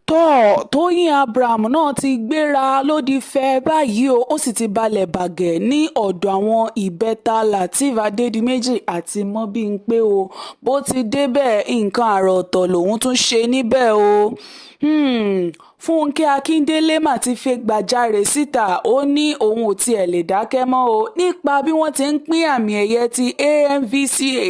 Tóò, Tóyìn Abraham náà ti gbéra ló di fẹ́ẹ́ báyìí o, ó sì ti balẹ̀ bàgẹ́ ní ọ̀dọ̀ àwọn ìbẹ́ta Lateref Adédìméjì àti Mobimpe o. Bó ti débẹ̀, nǹkan àrà ọ̀tọ̀ lòun tún ṣe níbẹ̀ o. Fúnkẹ́ Akíndélé mà ti fẹ́gbàjarè síta. Ó ní òun ò tiẹ̀ lè dákẹ́ mọ́ o nípa bí wọ́n ti ń pín àmì ẹ̀yẹ ti AMVCA.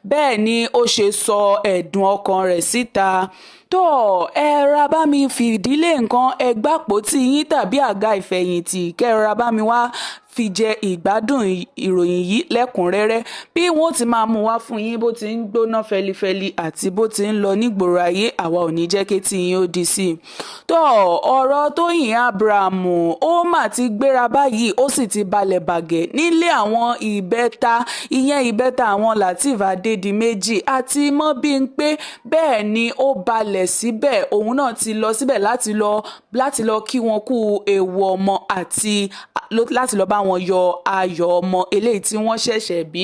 Bẹ́ẹ̀ ni ó ṣe sọ ẹ̀dùn ọkàn rẹ̀ síta. Tó ẹ ra bá mi fìdílé nǹkan, ẹ gbàpótí yín tàbí àga ìfẹ̀yìntì kẹ́ ẹ ra bá mi wá fi jẹ ìgbádùn ìròyìn yìí lẹ́kùn-ún-rẹ́rẹ́, bí wọ́n ti máa mú wá fún yín bó ti ń gbóná fẹlifẹli àti bó ti ń lọ nígboro ayé. Àwa ò ní jẹ́ kétí yín ó di sí i. Tó ọ̀rọ̀ Tóyìn Abraham, ó mà ti gbéra báyìí, ó sì ti balẹ̀ bàgẹ́ nílé àwọn ìbẹ́ta, ìyẹn ìbẹ́ta àwọn Lateref Adédìméjì àti Mobimpe. Bẹ́ẹ̀ ni ó balẹ̀ síbẹ̀, òun náà ti lọ síbẹ̀ láti lọ kí wọn kú ewu ọmọ àti láti lọ bá wọn yọ ayọ̀ ọmọ eléyìí tí wọ́n ṣẹ̀ṣẹ̀ bí.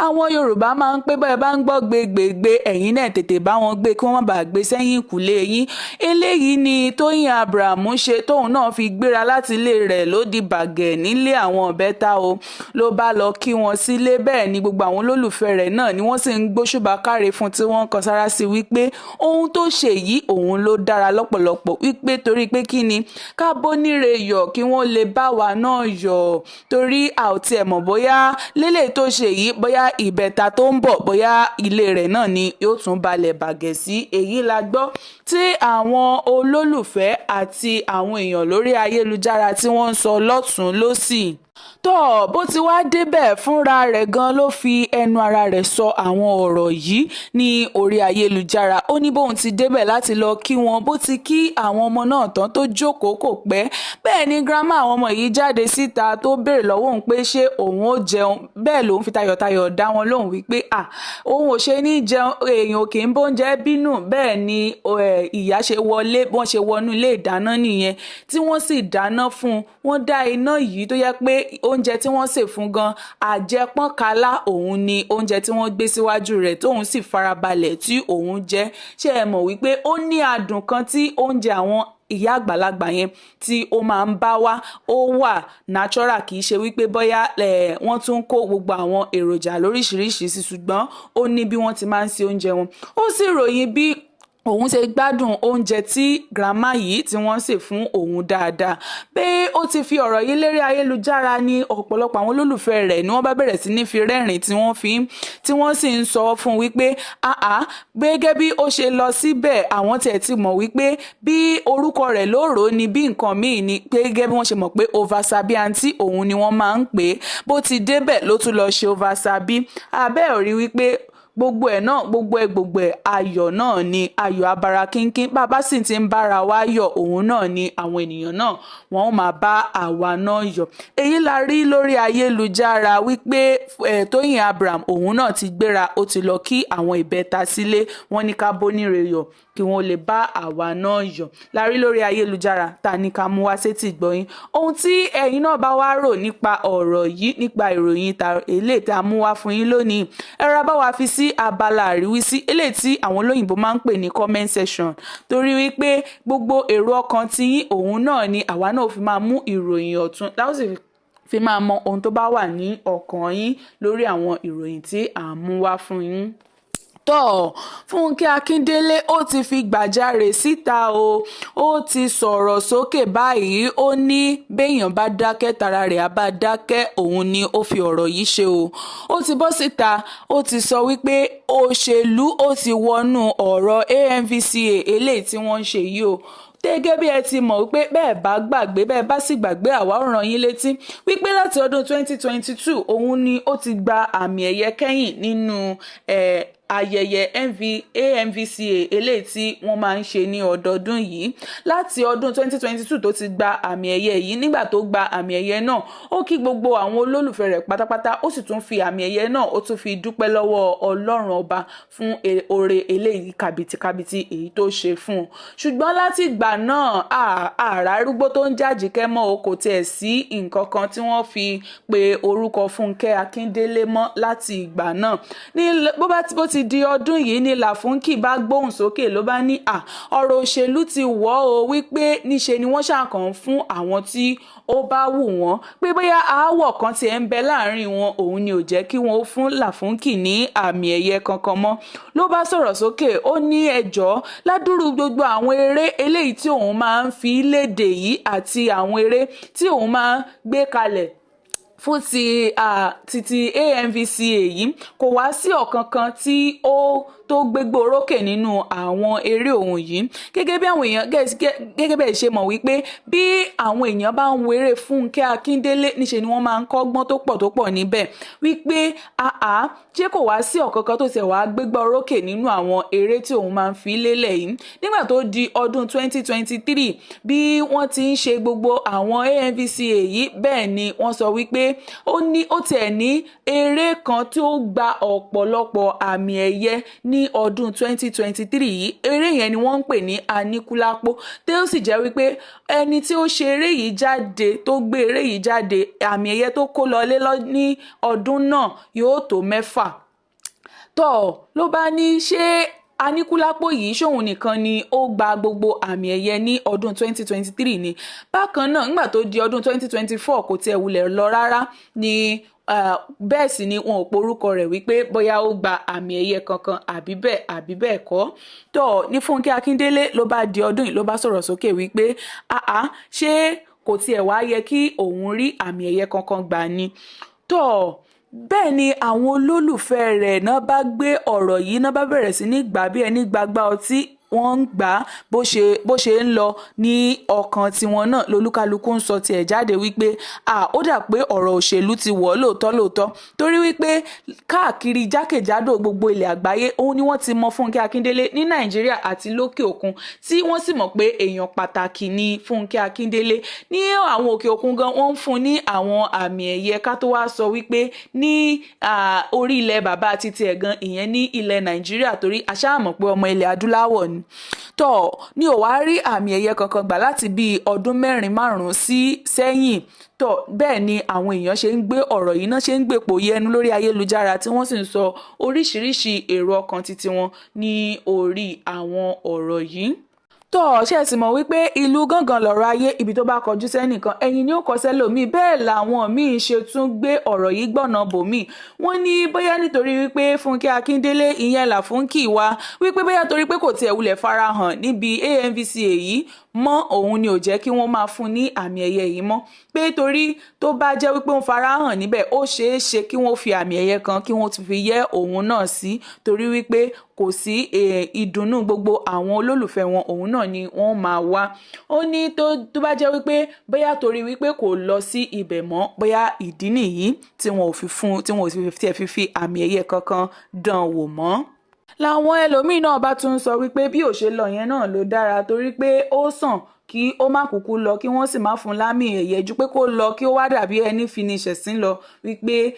Àwọn Yorùbá máa ń pé bẹ́ẹ̀ bá ń gbọ́ gbégbégbé, ẹ̀yin náà tètè bá wọn gbé kí wọ́n má bàa gbé sẹ́yìn ìkùlé yín. Eléyìí ni Tóyìn Abraham ṣe tóun náà fi gbéra láti ilé rẹ̀ ló di bàgẹ́ nílé àwọn ìbẹ́ta o, ló bá lọ kí wọn sílé. Bẹ́ẹ̀ ni gbogbo àwọn olólùfẹ́ rẹ̀ náà ni wọ́n sì ń gbóṣùbà káre fún, tí wọ́n ń kan sára sí wípé ohun tó ṣe yìí, òun ló dára lọ́pọ̀lọpọ̀, wípé torí pé kí ni ká bóníre yọ̀ kí wọ́n lè bá wa náà yọ̀, torí a ò tiẹ̀ mọ̀ bóyá lélẹ̀ tó ṣe yìí, bóyá ìbẹ́ta tó ń bọ̀, bóyá ilé rẹ̀ náà ni yóò tún balẹ̀ bàgẹ́ sí. Èyí la gbọ́ tí àwọn olólùfẹ́ àti àwọn èèyàn lórí ayélujára tí wọ́n ń sọ lọ́tùn lósì. Tó bó ti wá débẹ̀, fúnra rẹ̀ gan ló fi ẹnu ara rẹ̀ sọ àwọn ọ̀rọ̀ yìí ní orí ayélujára. Ó ní bóun ti débẹ̀ láti lọ kí wọn, bó ti kí àwọn ọmọ náà tán tó jókòó, kò pẹ́ bẹ́ẹ̀ ni grandma àwọn ọmọ yìí jáde síta tó béèrè lọ́wọ́ òun pé ṣé òun ó jẹun. Bẹ́ẹ̀ lòun fi tayọ̀tayọ̀ dá wọn lóhùn wípé à, òun ò ṣe ní jẹun, èèyàn kì í bóúnjẹ bínú. Bẹ́ẹ̀ ni ìyá ṣe wọlé, wọ́n ṣe wọnú ilé ìdáná nìyẹn tí wọ́n sì dáná fún un. Wọ́n dá iná yìí tó yẹ pé oúnjẹ tí wọ́n sè fún gan àjẹpọ́nkálá, òun ni oúnjẹ tí wọ́n gbé síwájú rẹ̀ tóun sì farabalẹ̀ tí òun jẹ. Ṣé ẹ mọ̀ wípé ó ní adùn kan tí oúnjẹ àwọn ìyá àgbàlagbà yẹn tí ó máa ń bá wá? Ó wà natural, kì í ṣe wípé bóyá wọ́n tún kó gbogbo àwọn èròjà lóríṣiríṣi sí, ṣùgbọ́n ó ní bí wọ́n ti máa ń ṣe oúnjẹ wọn. Ó sì ròyìn bí òun ṣe gbádùn oúnjẹ tí grandma yìí tí wọ́n sè fún òun dáadáa. Pé ó ti fi ọ̀rọ̀ yìí lérí ayélujára ní ọ̀pọ̀lọpọ̀ àwọn olólùfẹ́ rẹ̀ ni wọ́n bá bẹ̀rẹ̀ sí ní fi rẹ́rìn tí wọ́n fi tí wọ́n sì ń sọ fún wípé àá, gẹ́gẹ́ bí ó ṣe lọ síbẹ̀, àwọn tiẹ̀ ti mọ̀ wípé bí orúkọ rẹ̀ lóòrò ni bí nǹkan míì ni, gẹ́gẹ́ bí wọ́n ṣe mọ̀ pé Oversabi Aunty òun ni wọ́n máa ń pè é. Bó ti débẹ̀ ló tún lọ ṣe Oversabi abẹ́ ò rí wípé gbogbo ẹ̀ náà, gbogbo ẹ̀ gbogbo ẹ̀, ayọ̀ náà ni, ayọ̀ abara kínkín. Bàbá sì ti ń bára wa yọ̀, òun náà ni àwọn ènìyàn náà wọ́n ó máa bá àwa náà yọ̀. Èyí la rí lórí ayélujára wípé Tóyìn Abraham òun náà ti gbéra, ó ti lọ kí àwọn ìbẹ́ta sílé. Wọ́n ní ká bóníre yọ̀ kí wọ́n lè bá àwa náà yọ̀. La rí lórí ayélujára tá a ní ká mú wá sétí ìgbọ́yín. Ohun tí ẹ̀yin náà bá wá rò nípa ọ̀rọ̀ yìí, nípa ìròyìn ta eléyìí tá a mú wá fún yín lónìí, ẹ rọra bá wa fi sí abala àríwísí eléyìí tí àwọn olóyìnbó máa ń pè ní comment section, torí wípé gbogbo èrò ọkàn tiyín, òun náà ni àwa náà fi máa mú ìròyìn ọ̀tun láwọn sì fi máa mọ ohun tó bá wà ní ọkàn yín lórí àwọn ìròyìn tí à ń mú wá fún yín. Tọ́ Fúnkẹ́ Akíndélé, ó ti fi gbàjarè síta o, ó ti sọ̀rọ̀ sókè báyìí. Ó ní béèyàn bá dákẹ́, tara rẹ̀ á bá dákẹ́. Òun ni ó fi ọ̀rọ̀ yìí ṣe o. Ó ti bọ́ síta, ó ti sọ wípé òṣèlú ó ti wọnú ọ̀rọ̀ AMVCA eléyìí tí wọ́n ń ṣe yìí o. Gẹ́gẹ́ bí ẹ ti mọ̀ wípé, bẹ́ẹ̀ bá gbàgbé, bẹ́ẹ̀ bá sì gbàgbé, àwa ó rán yín létí wípé láti ọdún 2022 òun ni ó ti gba àmì ẹ̀yẹ kẹ́yìn nínú ayẹyẹ AMVCA eléyìí tí wọ́n máa ń ṣe ní ọdọọdún yìí. Láti ọdún 2022 tó ti gba àmì ẹ̀yẹ yìí, nígbà tó gba àmì ẹ̀yẹ náà, ó kí gbogbo àwọn olólùfẹ́ rẹ̀ pátápátá, ó sì tún fi àmì ẹ̀yẹ náà, ó tún fi dúpẹ́ lọ́wọ́ Ọlọ́run Ọba fún oore eléyìí kàbìtìkàbìtì èyí tó ṣe fún un. Ṣùgbọ́n láti ìgbà náà, àrà arúgbó tó ń jàjìkẹ́ mọ́ o, kò tiẹ̀ sí nǹkan kan tí wọ́n fi pe orúkọ Fúnkẹ́ Akíndélé mọ́ láti ìgbà náà. Ní bó bá bó ti di ọdún yìí ni Láfúnkì bá gbóhùn sókè, ló bá ní à ọ̀rọ̀ òṣèlú ti wọ̀ ọ́, wípé níṣe ni wọ́n ṣàkàn fún àwọn tí ó bá wù wọ́n, pé bóyá aáwọ̀ kan tiẹ̀ ń bẹ láàrin wọn, òun ni ò jẹ́ kí wọ́n fún Láfúnkì ní àmì ẹ̀yẹ kankan mọ́. Ló bá sọ̀rọ̀ sókè, ó ní ẹjọ́ ládùrú gbogbo àwọn eré eléyìí tí òun máa ń fi léde yìí àti àwọn eré tí òun máa ń gbé kalẹ̀ fún ti AMVCA yìí, kò wá sí ọ̀kankan tí ó tó gbégbó orókè nínú àwọn eré òun yìí. Gẹ́gẹ́ bí àwọn èèyàn gẹ́gẹ́ bẹ́ẹ̀ ṣe mọ̀ wípé bí àwọn èèyàn bá ń wo eré Fúnkẹ́ Akíndélé, níṣe ni wọ́n máa ń kọ́gbọ́n tó pọ̀ tó pọ̀ níbẹ̀, wípé àá ṣé kò wá sí ọ̀kankan tó tiẹ̀ wá gbégbá orókè nínú àwọn eré tí òun máa ń fi lélẹ̀ yìí. Nígbà tó di ọdún 2023, bí wọ́n ti ń ṣe gbogbo àwọn AMVCA yìí, bẹ́ẹ̀ ni wọ́n sọ wípé ó ní ó tiẹ̀ ní eré kan tí ó gba ọ̀pọ̀lọpọ̀ àmì ẹ̀yẹ ní ọdún 2023 yìí. Eré yẹn ni wọ́n ń pè ní Aníkúlápó, tí ó sì jẹ́ wípé ẹni tí ó ṣe eré yìí jáde, tó gbé eré yìí jáde, àmì ẹ̀yẹ tó kó lọlé ní ọdún náà yóò tó 6. Tọ́ ló bá ní ṣé Aníkúlápó yìí ṣòun nìkan ni ó gba gbogbo àmì ẹ̀yẹ ní ọdún 2023 ni? Bákan náà, nígbà tó di ọdún 2024, kò tiẹ̀ wulẹ̀ lọ rárá ni, bẹ́ẹ̀ sì ni wọn ò porúkọ rẹ̀ wípé bóyá ó gba àmì ẹ̀yẹ kankan àbí bẹ́ẹ̀ àbí bẹ́ẹ̀ kọ́. Tó ní Fúnkẹ́ Akíndélé ló bá di ọdún yìí, ló bá sọ̀rọ̀ sókè wípé àá ṣé kò tiẹ̀ wá yẹ kí òun rí àmì ẹ̀yẹ kankan gbà ni? Tó bẹ́ẹ̀ ni àwọn olólùfẹ́ rẹ̀ náà bá gbé ọ̀rọ̀ yìí náà bá bẹ̀rẹ̀ sí ní gbà bí ẹni gbagba ọtí. Wọ́n ń gbà á bó ṣe ń lọ ní ọkàn tiwọn náà, lolúkálukú ń sọ tiẹ̀ jáde wípé à ó dà pé ọ̀rọ̀ òṣèlú ti wọ̀ ọ́ lóòótọ́ lóòótọ́, torí wípé káàkiri jákèjádò gbogbo ilẹ̀ àgbáyé òun ni wọ́n ti mọ Fúnkẹ́ Akíndélé ní Nàìjíríà àti lókè òkun, tí wọ́n sì mọ̀ pé èèyàn pàtàkì ni Fúnkẹ́ Akíndélé. Ní àwọn òkè òkun gan, wọ́n ń fún ní àwọn àmì ẹ̀yẹ, ká tó wá sọ wípé ní orí ilẹ̀ bàbá títí ẹ̀ gan, ìyẹn ní ilẹ̀ Nàìjíríà, torí a ṣáà mọ̀ pé ọmọ ilẹ̀ adúláwọ̀ ni. Tọ́ ní ò wá rí àmì ẹ̀yẹ kankan gbà láti bíi ọdún 4 5 sí sẹ́yìn. Tọ́ bẹ́ẹ̀ ni àwọn èèyàn ṣe ń gbé ọ̀rọ̀ yìí náà, ṣe ń gbèpò yẹnu lórí ayélujára, tí wọ́n sì ń sọ oríṣiríṣi èrò ọkàn titi wọn ní orí àwọn ọ̀rọ̀ yìí. Tọ́ ṣe sì mọ̀ wípé ìlú gángan lọ̀rọ̀ ayé, ibi tó bá kọjú sẹ́nìkan, ẹ̀yìn ni ó kọ sẹ́lòmíì. Bẹ́ẹ̀ làwọn míín ṣe tún gbé ọ̀rọ̀ yìí gbọ̀nà bòmíì. Wọ́n ní bóyá nítorí wípé Fúnkẹ́ Akíndélé, ìyẹn Láfúnkì wa, wípé bóyá torí pé kò tiẹ̀ wulẹ̀ farahàn níbi AMVCA yìí mọ́, òun ni ò jẹ́ kí wọ́n máa fún ní àmì ẹ̀yẹ yìí mọ́, pé torí tó bá jẹ́ wípé ó ń farahàn níbẹ̀, ó ṣeé ṣe kí wọ́n fi àmì ẹ̀yẹ kan kí wọ́n tún fi yẹ́ òun náà sí, torí wípé kò sí ìdùnnú gbogbo àwọn olólùfẹ́ wọn, òun náà ni wọ́n máa wá. Ó ní tó bá jẹ́ wípé bóyá torí wípé kò lọ sí ibẹ̀ mọ́, bóyá ìdí nìyí tí wọn ò fi fún, tí wọn ò fi fi fi àmì ẹ̀yẹ kankan dán wò mọ́. Làwọn ẹlòmíín náà bá tún sọ wípé bí ò ṣe lọ yẹn náà ló dára, torí pé ó sàn kí ó má kúkú lọ, kí wọ́n sì má fún lámì ẹ̀yẹ, ju pé kó lọ kí ó wá dàbí ẹni fi ṣẹ̀sín lọ, wípé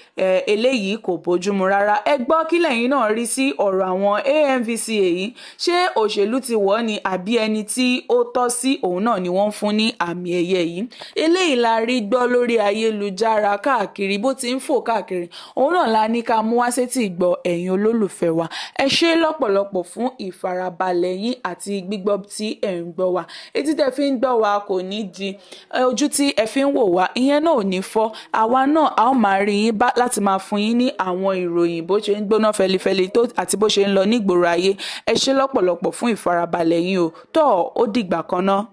eléyìí kò bójúmu rárá. Ẹ gbọ́, kí lẹ́yìn náà rí sí ọ̀rọ̀ àwọn AMVCA yìí? Ṣé òṣèlú ti wọ̀ ni, àbí ẹni tí ó tọ́ sí òun náà ni wọ́n ń fún ní àmì ẹ̀yẹ yìí? Eléyìí la rí gbọ́ lórí ayélujára káàkiri, bó ti ń fò káàkiri, òun náà la ní ká mú wá sétí ìgbọ́ ẹ̀yin olólùfẹ́ wa. Ẹ ṣé lọ́pọ̀lọpọ̀ fún ìfarabalẹ̀ yín àti gbígbọ́ tí ẹ̀ ń gbọ́ wa. Etí tẹ́ fi ń gbọ́ wa kò ní di, ojú tí ẹ fi ń wò wá, ìyẹn náà ò ní fọ́. Àwa náà a ó máa rí yín bá láti máa fún yín ní àwọn ìròyìn bó ṣe ń gbóná fẹlifẹli tó àti bó ṣe ń lọ nígboro ayé. Ẹ ṣé lọ́pọ̀lọpọ̀ fún ìfarabalẹ̀ yín o. Tó ó dìgbà kan náà.